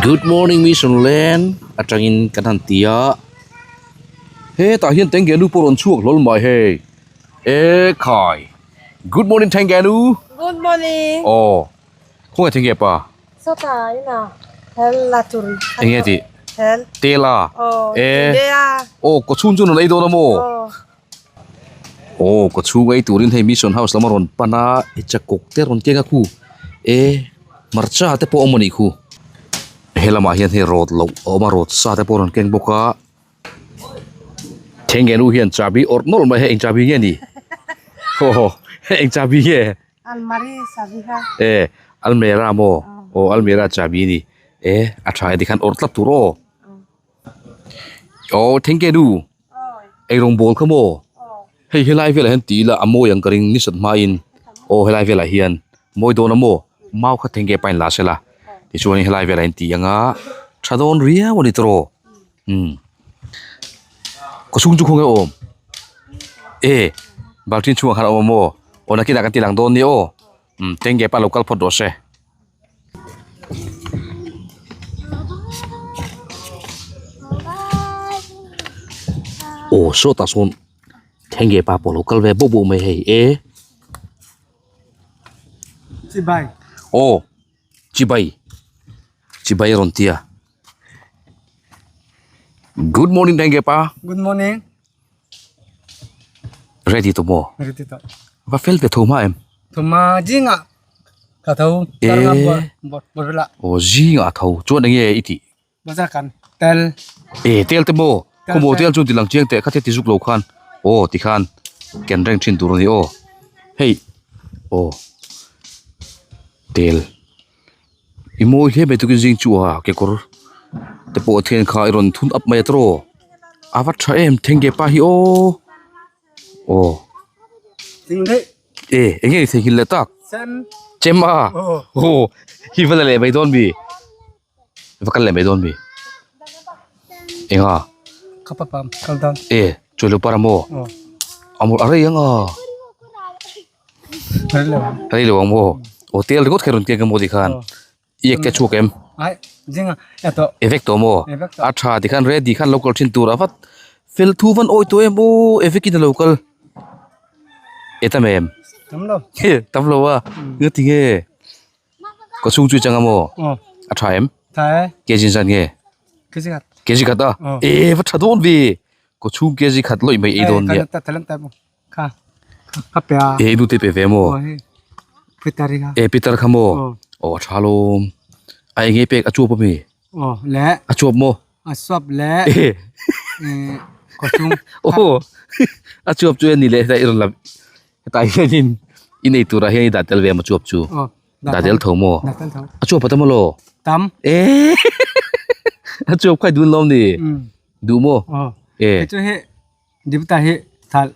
Good morning mission land atangin kan han ti a hetah hian tengge nu pawh rawn chhuak hlawl mai hei ekhai good morning tengge nu Good morning. aw khawnge tengge pa Sawta ina hel la tur. Enge tih? Hel. Tel a Aw e tute a. aw kawchhung chu rawn ei dawn a maw? Aw. Aw kawchhung ei turin hei mission house lam a rawn pan a i chakawk te rawn keng a khu e hmarcha te pawh a awm a nih khu he lamah hian hei rawt loh a awm a rawt sa te pawh a rawn keng bawk a thengenu hian chabi awrh nawlh mai hei eng chabi nge ni haw haw hei eng chabi nge Almari chabi kha e almera maw aw almera chabi a ni e a tha e tikhan awrh tlat tur aw aw thengenu. Eirawng bawl kha maw hei helai velah hian tih ila a mawi ang ka ring ni sat hmain aw helai velah hian mawi dawn a maw mau kha theng ge pain la sela tichuanin helai velah hian tih anga tha dawn riau a ni tawh umm kaw chhung chu khawnge awm e baltin chhungah khan a awm a maw aw nakinah kan ti lang dawn nia aw umm tengge pa lo kal phawt rawh se. Aw sawtah sawn thengge pa pawh a lo kal ve bawk bawk mai hei e Chibai aw chibai chibai a rawn ti a good morning thengge pa good morning ready tawh maw ready tawh va fel ve tho hma em thuma zingah ka tho e aw zingah a tho chuan eng nge i tih bazar kan tel e tel te maw khawmaw tel chu ti lang chiang teh khatia ti zuk lo khan aw tikhan ken reng thin tur a ni aw hei aw tel. I mawi hle mai tukin zing chu a kekawr te pawh a then kha i rawn thun up mai a tawh a va tha em thengge pa hi aw aw e eng nge theihnghilh leh tak chem a aw hi va la leh mai dawn mi va kal leh mai dawn mi eng a e chawi lo par a maw a rei ang a. Rei lo ang maw? Aw tel ringawt kha rawn keng ang maw tikhan i ek te chhuak em? E vek tawh maw? A tha tikhan ready khan lo kal thin tur a vat fel thu van awi tawh em aw e vekin a lo kal e tam em? Tam lo a nga tinge ka chhung chu i chang a maw? A tha em? Kg zat nge? Kg khat a e va tha dawn ve ka chhung kg khat lawih mai ei dawn nia. Kha ka pe a. E nu te pe ve maw? Aw hei Peter hi kha. E Peter kha maw? Aw a tha lawm. A eng nge pek a chuap ami? Aw le. A chuap maw? A chuap le. E. Kawr chung. Aw a chuap chu en ni le hetah i rawn la hetah hianin i nei turah hian i dah tel ve maw chuap chu? Aw. Dah tel tho maw? Dah tel tho. A chuap a tam alaw? Tam. E a chuap kha i dun lawm ni? Duh maw? Aw. E. Kei chu hei Dipta hi thal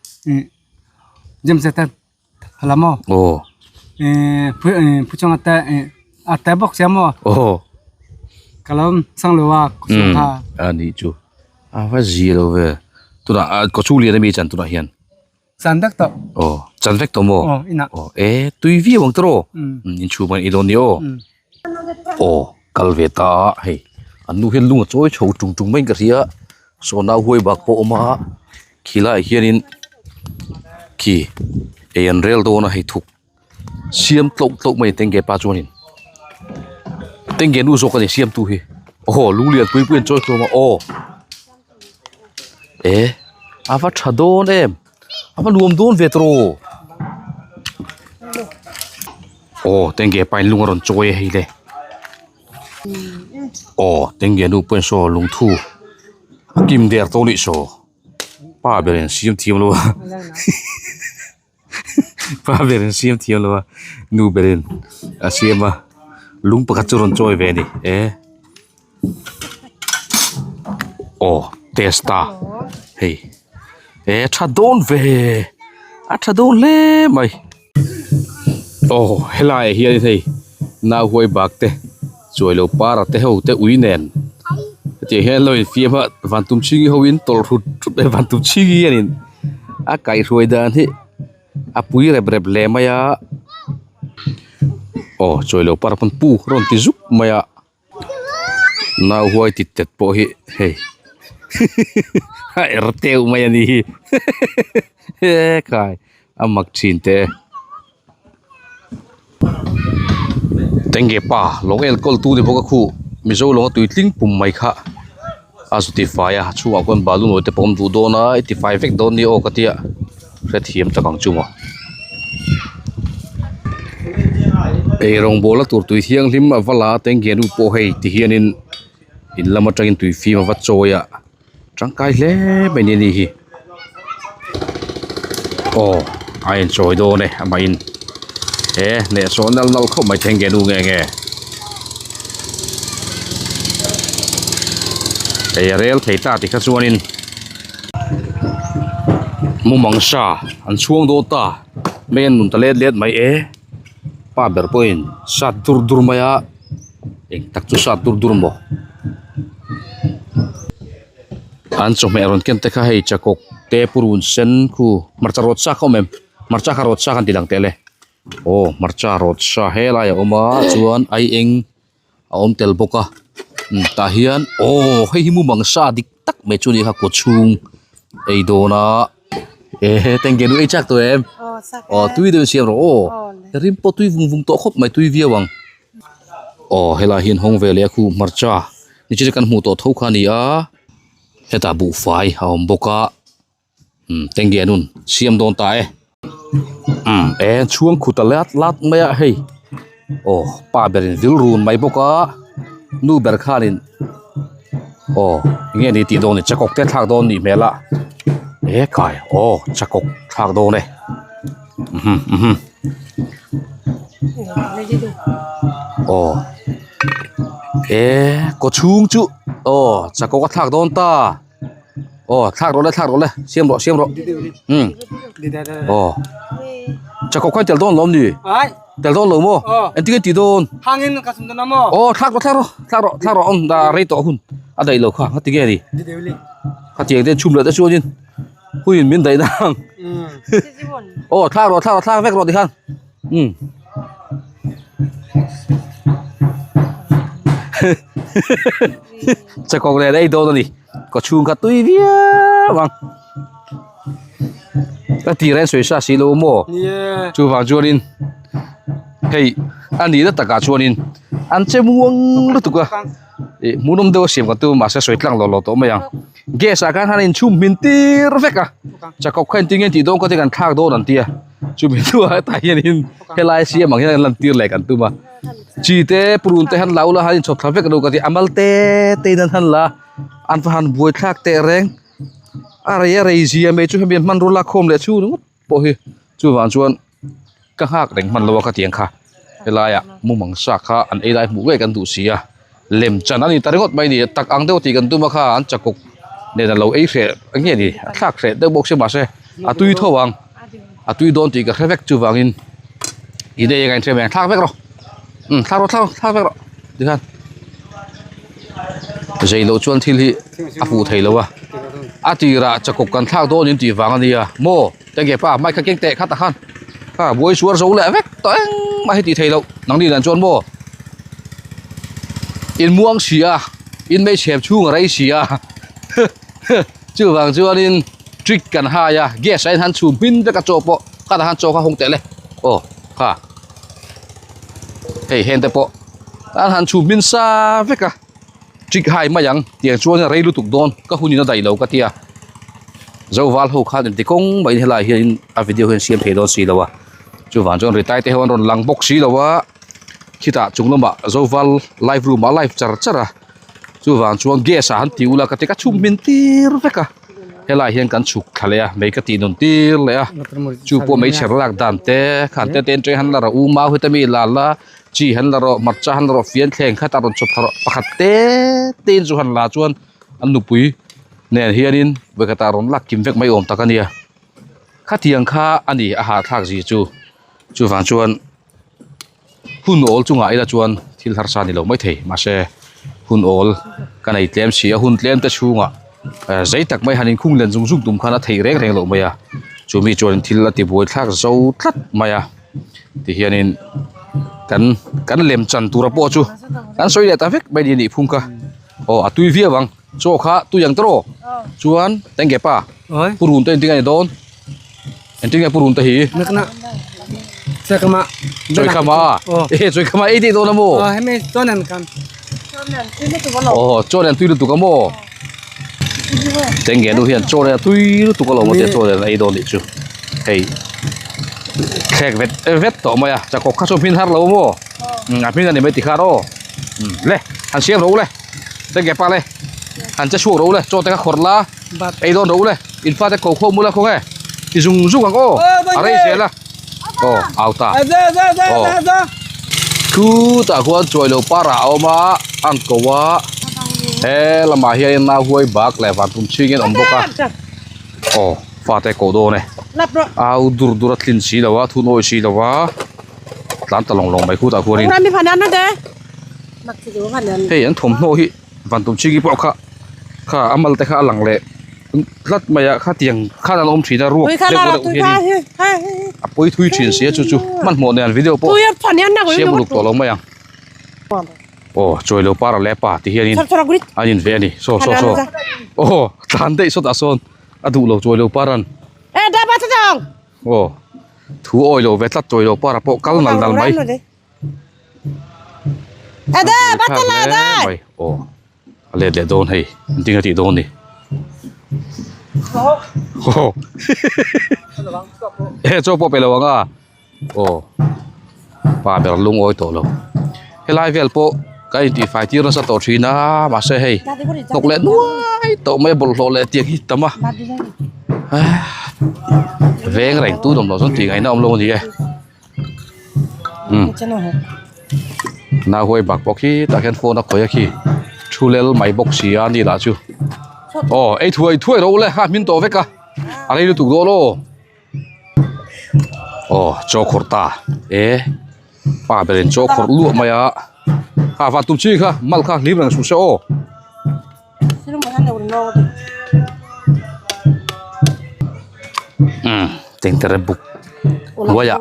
James te hala maw aw phu chunga te a te bawk sia maw aw ka lo chang lo a kawchhung kha a nih chu a va zia lo ve tunah kawchhung lian ami chan tunah hian chan vek tawh aw chan vek tawh maw aw inah aw e tui viau ang tawh inchhung i dawn ni aw Aw kal ve ta a hei an nu hian lung a chawi chho tung tung maiin ka hria saw nau huai bak pawh a awm a khi laiah hianin khi ei an rel dawn a hei thuk siam tloh tloh mai tengge pa chuanin tengge nu zawk a ni siamtu hi aw lung lian pui pui an chawi tlawm a aw e a va tha dawn em. A va nuam dawn ve tawh aw tengge pain lung a rawn chawi a hei le aw tengge nu pawhin saw lungthu a kim der tawh anih saw pa berin siam thiam lo a pa berin siam thiam lo a nu berin a siam a lung pakhat chu a rawn chawi ve a ni e. Aw test ta hei e tha dawn ve a tha dawn hle mai aw helai ah hian hei nau huai bak te chuai lo para te ho te ui nen hetiang hian an lo infiam a van tum chhingi ho in tawlh hrut hrut mai van tum chhingi hianin a kaihhruai dan hi a pui rep rep hle mai a aw chuai lo para pawn pu rawn ti zuk mai a. Nau huai tit tet pawh hi hei a er teuh mai a ni hi he khai a mak thin teh e. Tenge pa lawng enkawl tu ni bawk a khuh Mizo lawng a tui tling pum mai kha a zu tifai a chhungah khuan balu nawi te pawh a awm duh dawn a i tifai vek dawn nia aw ka tia hrethiam tak ang chu maw. Eirawng bawlna tur tui thianghlim a va la a tenge nu pawh hei ti hianin in lam atangin tui fim a va chawi a tangkai hle mai ni a ni hi aw a inchawi dawn e amahin he hnehsawh nalh nalh khawp mai tenge nu nge nge hei a rel thei ta tikha chuanin mumang sa an chhuang dawn ta mai an nun ta let let mai e pa ber pawhin sat dur dur mai a eng tak chu sat dur dur maw an chawhmeh rawn ken te kha hei chakawk te purun sen khu hmarcha rawt sa kha awm em hmarcha kha rawt sa khan ti lang teh le aw hmarcha rawt sa helai a awm a chuan aieng a awm tel bawk a umm tah hian aw hei hi mumang sa dik tak mai chu a ni kha kaw chhung ei dawn a ehe tengge nu ei chak tawh em aw tui deuh in siam rawh aw rim pawh tui vung vung tawh khawp mai tui viau ang aw helai hian hawng ve leh a khu hmarcha nichina kan hmuh tawh tho kha a ni a hetah buhfai a awm bawk a. Umm tengge nun siam dawn ta e umm e chhuang khut a lat lat mai a hei aw pa berin vil run mai bawk a nu ber khanin aw eng nge ni tih dawn ni chakawk te thlak dawn nih hmel a e khai aw chakawk thlak dawn e mhm mhm aw e kawchhung chu aw chakawk a thlak dawn ta. Aw thlak rawh le thlak rawh le siam rawh siam rawh umm aw chakawk khan tel dawn lawm ni tel dawn lo maw engtin nge tih dawn aw thlak rawh thlak rawh thlak rawh thlak rawh awm dah rei tawh hun a daih lo kha ngati nge ni khatiang te chhum leh te chuanin huiin min daih nang aw thlak rawh thlak rawh thlak vek rawh tikhan. Umm chakawk leh ei dawn a ni kaw chhung kha tui viau ang ka tir a sawi sa si lo maw chuvang chuanin hei a nihna takah chuanin an che muang lutuk a ih hmuhnawm deuh a siam ka tum mahse sawi tlang lo lo tawh mai ang gas ah khan han inchhum hmin tir vek a chakawk kha engtin nge tih dawn kha te kan thlak dawn an tia. Chumi hnuah hetah hianin helai siam ang hian an lan tir leh kan tum a chi te purun te han la ula han inchhawp thla vek lo ka ti a mal te te in an han la an va han buai thlak teh reng a rei a rei zia mai chu hemi an hmanrua lak khawm leh chu ringawt pawh hi chuvang chuan ka nghak reng hman lo a ka tiang kha helaiah mumang sa kha an ei lai hmuh ngei kan duh si a lem chan a ni ta ringawt mai a ni tak ang deuh tih kan tum a kha an chakawk nen a lo ei hreh nge ni a thlak hreh deuh bawk si mahse a tui tho ang a tui dawn tih ka hre vek chuvangin i nei eng a inhre mai ang thlak vek rawh umm thlak rawh thlak rawh thlak vek rawh tikhan zei loh chuan thil hi a fuh thei lo a a tirah chakawk kan thlak dawn in tih vang a nia maw tenge pa mic kha keng teh khat ah khan kha buai suar zo leh vek tawh engmah hi tih theih loh nangni dan chuan maw in muang si a in hmeichhe chhung a rei si a chuvang chuanin trick kan hai a gas ah hian han chhum hmin vek a chaw pawh khatah khan chaw kha hawng teh le aw kha hei heng te pawh an han chhum hmin sa vek a trick hai mai ang tiang chuan a rei lutuk dawn ka hun in a daih lo ka tia zoval ho khan inti kawng mai in helai hian a video hian siam thei dawn si lo a chuvang chuan ritai te ho an rawn lang bawk si lo a khitah chung lamah zoval live room ah live char char a chuvang chuan gas ah han ti ula ka ti ka chhum hmin tir vek a helai hian kan chhuk thla leh a mei ka tih nun tir leh a chu pawh meichher lak dan te khan te te han la rawh u mau heta mi la la chi han la rawh hmarcha han la rawh fian thleng khat a rawn chawp thla rawh pakhat te te in chu han la chuan an nupui nen hianin vawikhatah rawn lak kim vek mai awm tak a nia khatiang kha a ni a hahthlak zia chu chuvang chuan. Hun awl chungah ila chuan thil harsa a ni lo maithei mahse hun awl ka nei tlem si a hun tlem te chhungah eh zei tak mai han inkhung len zung zung tum khan a theih reng reng loh mai a chumi chuan thil a ti buai thlak zo tlat mai a tihianin kan kan lem chan tura pawh chu kan sawi leh ta vek mai ni a nih phung kha. Aw a tui viau ang chaw kha tui ang tawh chuan tenge pa purun te engtin nge ni dawn engtin nge purun te hi chawikhama e chawikhama ei daih dawn a maw aw chaw nen tui lutuk a maw tenge nu hian chaw nen a tui lutuk alawm a tia chaw nen a ei dawn nih chu hei thlek vet vet tawh mai a chakawk kha chu hmin har lo a maw a hmin a ni mai tikhan aw. Le han siam ro le tenge pa le han che chhuak ro le chaw te kha khawrh la ei dawn ro le in fate ko khawm ula khaw nge ti zung zung ang aw a rei zel a aw au ta aw thu tah khuan chuai lo para a awm a an ko a he lamah hianin nau huai bak leh van tum chhingin a awm bawk a aw fate ko dawn e au dur dur a tlin si lo a thunawi si lo a. tlan ta lawng lawng mai khutah khuanin hei an thawmhnaw hi van tum chhingi pawh kha kha a mal te kha a lang leh tlat mai a khatiang khan an awm thin a ruak deuh deuh hianin a pawi thui thin sia chu chu hmanhmawh nen video pawh siam uluk tawh lo mai ang aw chawi lo para leh pa ti hianin an in ve a ni saw saw saw aw tlan daih sawtah sawn a duh lo chawi lo paran. Aw thu awi lo ve tlat chawi lo para pawh kal nal nal mai mai aw a let leh dawn hei engtin a tih dawn ni he chaw pawh pe lo ang a aw pa ber lungawi tawh lo helai vel pawh ka intihfai tir nasa tawh thin a mahse hei hnawk leh nuai tawh mai a bawlhhlawh leh tiang hi tam a veng reng tu awm loh chuan tih ngaihna awm lo a ni e umm nau huai bak pawh khi tah khian phone a khawih a khi thu lel mai bawk si a ni lah chu aw ei thuai thuai rawh u le ha hmin tawh vek a a rei lutuk dawn aw. Aw chaw khawrh ta e pa berin chaw khawrh luah mai a ha van tum chi kha mal kha hlim reng suh se aw. Umm tengtere buk hnuaiah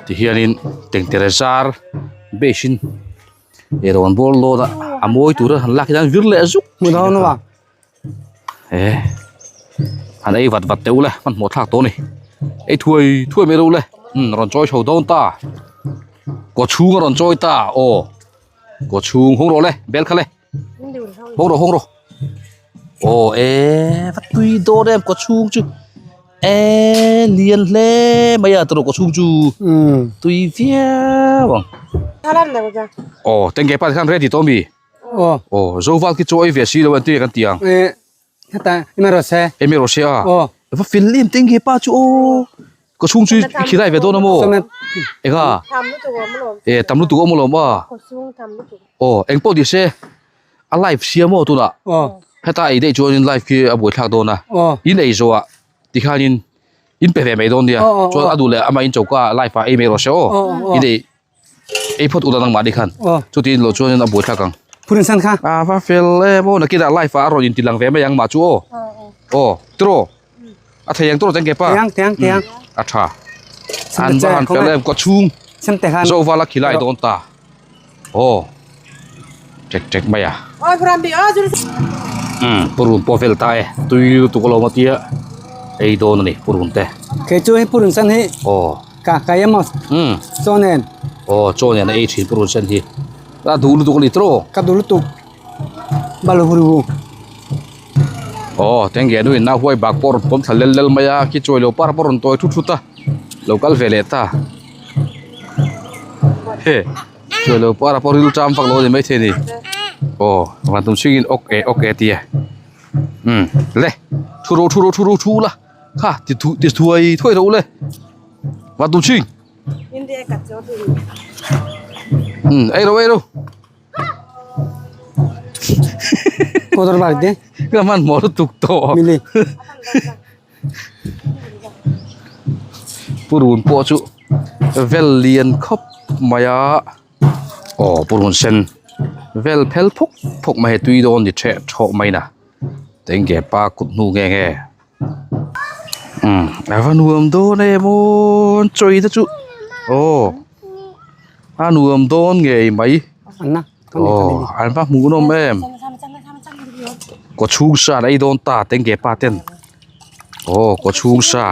tihianin tengtere zar base in eirawng bawr lawt a a mawi tura han lak hian vir leh zuk thin a kha. E han ei vat vat teh u le hmanhmawh thlak tawh a ni ei thuai thuai mai ro le umm rawn chawi chho dawn ta kaw chhung a rawn chawi ta aw kaw chhung hawng rawh le bel kha le hawng rawh hawng rawh aw e va tui dawn em kaw chhung chu e lian hle mai a tawrh kaw chhung chu tui viau ang aw tengge pa khan ready tawh a mi. Aw. Aw, Zoval khi chu ei ve si lo an ti kan ti ang. Eh, heta emi rawh se. Emi rawh se a. Aw. Va fel em teng nge pa chu aw. Ka chhung chu i khilai ve dawn a maw? Enga? Tam lutuk awm alawm. Eh, tam lutuk awm alawm a. Ka chhung tam lutuk. Aw, eng pawh ni se a live sia maw tunah. Aw. Heta ei daih chuanin live khi a buaithlak dawn a. Aw. In ei zawhah tikhanin in pe ve mai dawn nia. Chuan a duh leh amah in choka live ah ei mai rawh se aw. In ei Ei phawt ula nangmah ni khan. Chuti in lo chuan in a buai thlak ang. Phun san kha. A va fel em aw nakinah live ah a rawn inti lang ve mai ang mah chu aw. Aw tiraw. A thei ang tiraw teng ke pa. Thei ang thei ang thei ang. A tha. An va han fel em kaw chhung. Sem te khan. Zovala khilai dawn ta. Aw. Tek tek mai a. Oi Puram bi aw zul. Um purun pawh vel ta e. Tui lutuk alawm a tia ei dawn a ni purun te. Kei chu hei purun san hi. Aw. Ka ka em aw. Um. Chaw nen. Aw chaw nen a ei thin purun sen hi. A duh lutuk a ni tawh. Ka duh lutuk. Balu huru hu. Aw tengge nu in nau huai bak pawh a rawn pawm thla lel lel mai a khi chawi lo par pawh a rawn tawi thut thut a. Lo kal ve leh ta. He. Chuai lo pawh a pawh ril ṭam vak lo a ni maithei a ni aw van tum chhingin ok e ok e a ti a umm le thu ro thu ro thu ro thu la kha ti thu ti thuai thuai ro le van tum chhing umm ei ro ei ro ka hmanhmawh lutuk tawh purun pawh chu vel lian khawp mai a aw purun sen vel phel phawk phawk mai hei tui dawn ni theh thawh mai na tenge pa kut hnu nge nge umm a va nuam dawn em aw chawi te chu aw a nuam dawn ngei mai aw an va hmuhnawm em. Kawchhung sa an ei dawn ta tengge pa ten aw kawchhung sa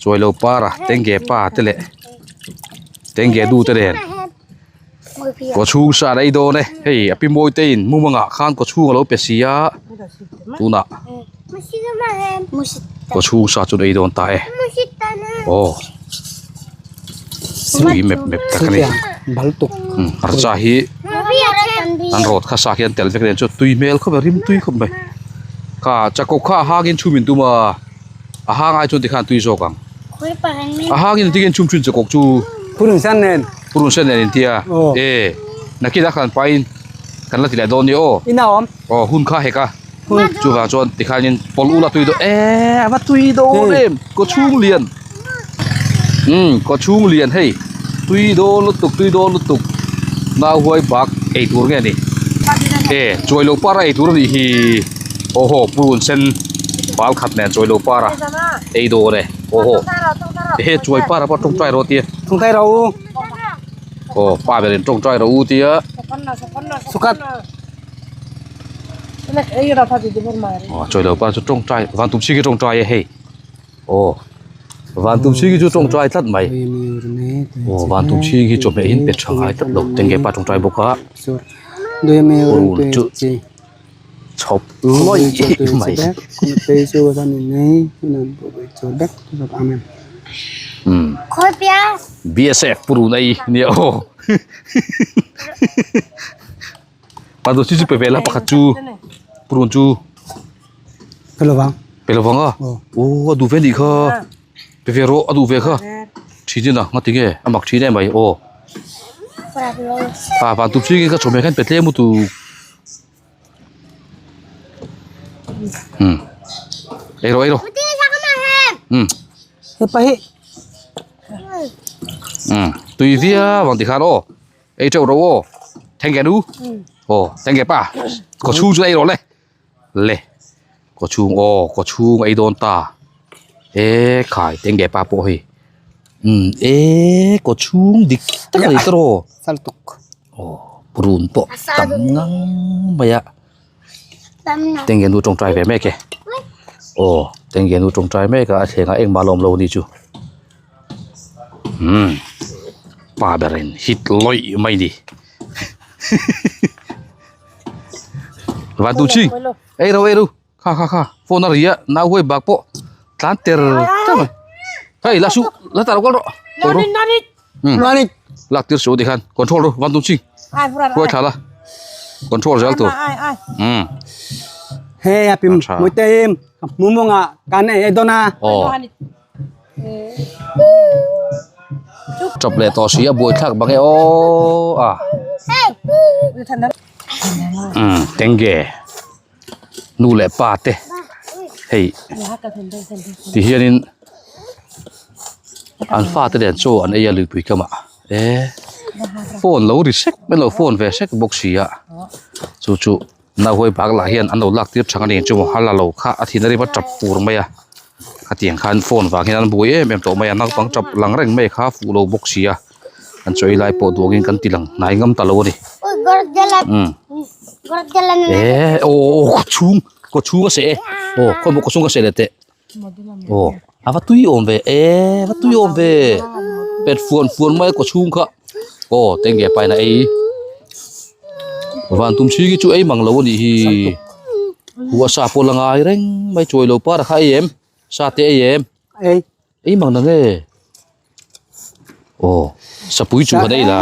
chuailo para tengge pa te leh tengge nu te nen kawchhung sa an ei dawn e hei a pi mawi te in mumangah khan kawchhung alo pe si a tunah kawchhung sa chu an ei dawn ta e aw tui mep mep tak a ni hmarcha hi an rawt kha sa khi an tel vek nen chuan tui hmel khawp mai rim tui khawp mai kha chakawk kha a hangin chhum in tum a a hang ai chuan tikhan tui zawk ang a hangin engtin nge an chhum thin chakawk chu purun sen nen purun sen nen intia e nakin a khan pain kan la ti leh dawn nia aw ina awm aw hun kha hek a chuvang chuan tikhanin pawlh ula tui dawn e a va tui dawn em kawchhung lian umm kawchhung lian hei tui dawn lutuk tui dawn lutuk nau huai bak ei tur nge ni e chuai lo par a ei tur a nih hi aw haw purun sen bal khat nen chuai lo par a ei dawn e aw haw ehe chuai par a pawh tawngtai rawh tia tawngtai rawh u aw pa berin tawngtai rawh u tia sukhat. Aw chawi lo pa chu tawngtai van tum si khi tawngtai e hei aw van tum si khi chu tawngtai tlat mai aw van tum si khi chawhmeh hi an pe tha ngai tlat lo tengge pa tawngtai bawk a purun chu chhawp lawih mai umm bsf purun a i nia aw. Pado chu chu pe ve la pakhat chu purun chu pe lo vang pe lo vang a aw a duh ve nih kha pe ve rawh a duh ve kha thin in a ngati nge a mak thin em mai aw a van tum ching in ka chawhmeh khan pe tlem lutuk um ei rawh ei rawh um hepa hi um tui viau ang tikhan aw. Ei teuh rawh aw thank you nu aw thank you pa kaw chhung chu ei rawh le le kaw chhung aw kaw chhung ei dawn ta e khai thank you pa pawh hei umm e kaw chhung dik tak a ni ta rawh aw purun pawh tam ngang mai a thank you nu tawngtai ve mek e aw thank you nu tawngtai mek a a thlengah engmah a la awm lo a ni chu. Umm pa berin hit lawih mai ni van tu chi ei ro ei ro kha kha kha phone a ri a nau huai bak pawh tlan ter ter mai hei la su la tar kual rawh ko ru um lak tir su tikhan control ru van tu chi huai thla la control zel tur um he a pim muite im mumunga kan ei dona aw Chawp leh tawh si a buai thlak bang e aw a umm tenge nu leh pa te hei ti hianin an fate nen chaw an ei a luipui kamah e phone lo ri sek mai lo phone ve sek bawk si a chu chu Nauhuai bak lah hian an lo lak tir thang a ni chu a la lo kha a thin a rim a tap pur mai a khatiang khan phone vang hian an buai em em tawh mai a naupang tap lang reng mai kha a fuh lo bawk si a an chaw ei lai pawh duangin kan ti lang hnai ngam ta lo a ni umm eh aw aw kaw chhung kaw chhung a seh e aw khaw maw kaw chhung a seh leh teh aw a va tui awm ve e va tui awm ve pet fuan fuan mai a kaw chhung kha aw tenge paina ei van tum chhing hi chu ei mang lo a nih hi hua sa pawh la ngai reng mai chuai lo par kha ei em sa te ei em ei ei mang nang e aw sapui chu han ei la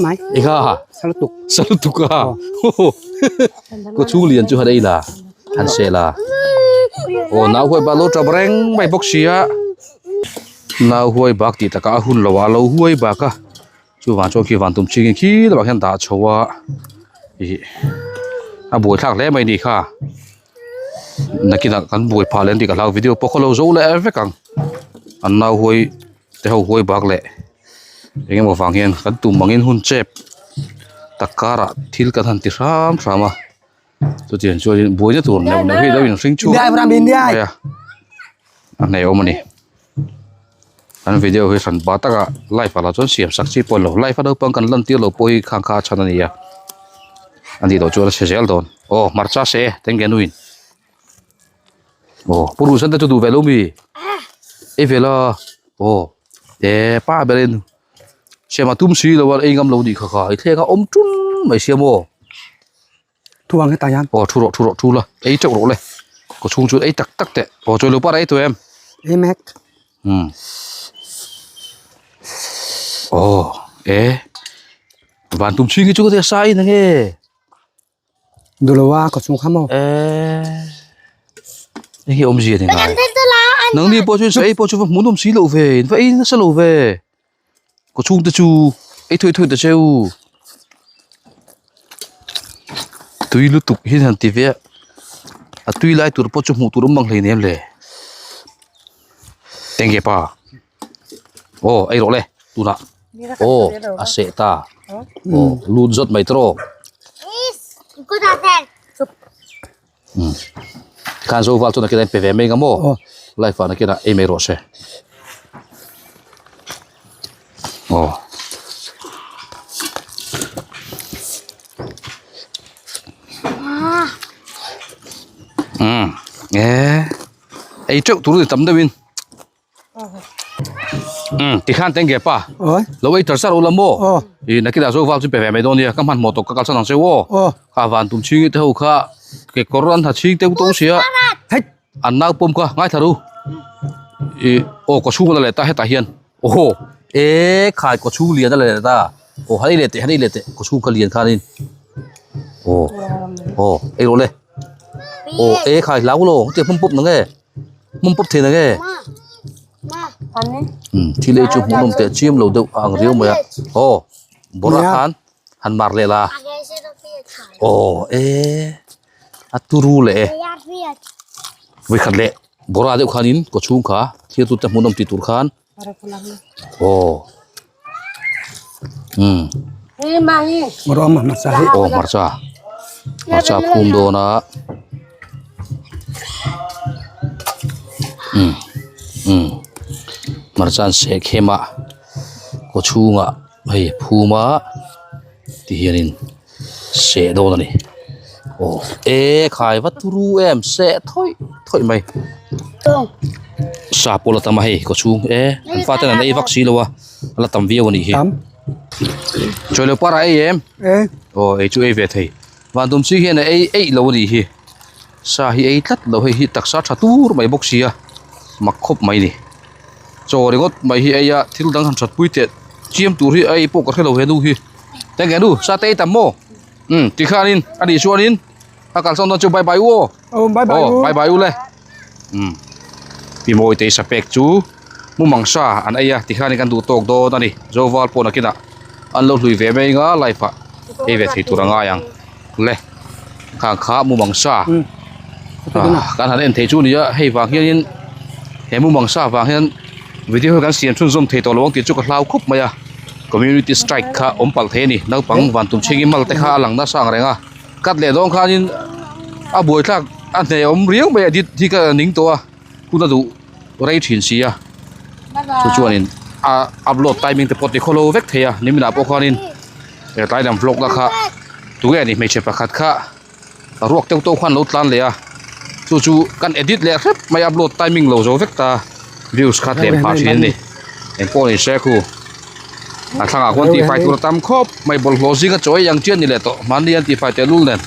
mai ei kha salutuk salutuk a kaw chhung lian chu han ei la han seh la aw nau huai bak lo tap reng mai bawk sia nau huai bak tih takah a hun lo a lo huai bak a. Chuvang chuan khi van tum chingin khi lamah khian dah chho a ih a buai thlak hle mai ni kha nakinah kan buai phah leh an tih ka hlau video pawh khaw lo zo leh vek ang an nau huai te ho huai bak leh eng emaw vang hian kan tum angin hun chep tak karah thil kan han ti hram hram a chutiang chuanin buaina tur neuh neuh hi alo inhring chhuak mai a a hnehawm a ni. Kan video hi hran pah taka live ah lah chuan siam sak chi pawh a ni lo live a naupang kan lan tir loh pawh hi khang kha a chhan a ni a a nih loh chuan a chhe zel dawn aw hmarcha se tengge nuin. Aw purun sen te chu duh ve lo mi? Ei ve la aw e pa berin siam a tum si lo a ei ngam lo nih kha kha i thleng a awm tul mai sia maw. Thuang hetah hian. Aw thu rawh thu rawh thu la ei teuh rawh le kaw chhung chu ei tak tak teh aw chawi lo par a ei tawh em? Ei mek. Umm aw e van tum chhing hi chu ka tia sai in ange. Dulo a ka chhung kha maw. Eh hei hi awmzia ni ngai. Nangni pawh chuan sa ei pawh chu va hmuhnawm si loh ve in va ei nasa lo ve. Ka chhungte chu ei thawi thawi ta che u. Tui lutuk hi han ti ve a a tui lai tur pawh chu hmuh tur awm bang hleinem le. Enge pa. Aw ei rawh le tunah aw a seh ta aw lut zawt mai tawh umm khan zo val chuan a kena in pe ve mai ang maw life ah nakinah ei mai rawh se aw. Umm e ei teuh tur a ni tam deuhin. Umm tikhan teng ge pa lo ei tar sar ula maw ih nakinah zo val chu pe ve mai dawn nia ka hmanhmawh tawh ka kalsan ang che u aw kha van tum chhing te ho kha kekawr an ha chhing teuh tawh sia an nau pawm kha ngaithla ru ih aw kaw chhung la leh ta hetah hian aw e khai kaw chhung lian a la leh ta aw han ei leh teh han ei leh teh kaw chhung kha lian khanin aw aw ei rawh le aw e khai hlau lo hetiang hmawm pawp nang e. Hmawm pawp thei nge? Umm thil ei chu hmuhnawm teh chiam lo deuh a ang riau mai a. Aw bawrah khan han mar leh la. Aw e a turu leh e. Vawikhat leh bawrah deuh khanin kaw chhung kha thil tute hmuhnawm tih tur khan aw umm aw hmarcha hmarcha phum dawn a umm umm hmarcha an seh khem a kaw chhungah hei phum a ti hianin seh dawn a ni aw e khai va turu em seh thawih thawih mai sa pawh la tam a hei kaw chhung e an fate an ei vak si lo a a la tam viau a nih hi chawi lo par a ei em aw ei chu ei ve thei van tum si hian a ei eih lo a nih hi sa hi ei tlat lo hei hi taksa tha tur mai bawk sia mak khawp mai a ni. Chaw ringawt mai hi ei a thil dang han that pui teh chiam tur hi ei pawh ka hre lo he nu hi teng nge nu sa te ei tam maw umm tikhanin a nih chuanin a kalsawn dawn chu bye bye u aw aw bye bye u bye bye u le umm pi mawi te sa pek chu mumang sa an ei a tikhanin kan duh tawk dawn a ni zoval pawh nakinah an lo hlui ve mai anga life ah ei ve thei tur a ngai ang le khang kha mumang sa kan han en thei chu nia hei vang hianin he mumang sa vang hian video hi kan siam chhunzawm thei tawh lo ang tih chu ka hlau khawp mai a community strike kha awm palh thei a ni naupang van tum chhingin mal te kha a lang nasa ang reng a cut leh dawn khanin a buaithlak a hne awm riau mai a edit hi ka ning tawh a hun a duh rei thin si a chu chuanin a upload timing te pawh ti khawlo vek thei a niminah pawh khanin he tlai lam vlog na kha tunge ni hmeichhe pakhat kha ruak teuh teuh khan lo tlan leh a chu chu kan edit leh hrep mai upload timing lo zo vek ta views kha tlem phah thin a ni engpawh ni se khu a thlangah khuan tihfai tur a tam khawp mai bawlhhlawh zinga chaw ei ang chian ni leh tawh mahni an tihfai tehlul nen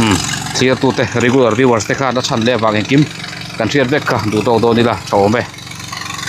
umm thlir tute regular viewers te khan a chhan leh avang engkim kan hriat vek kha duh tawk dawn ila tha awm e.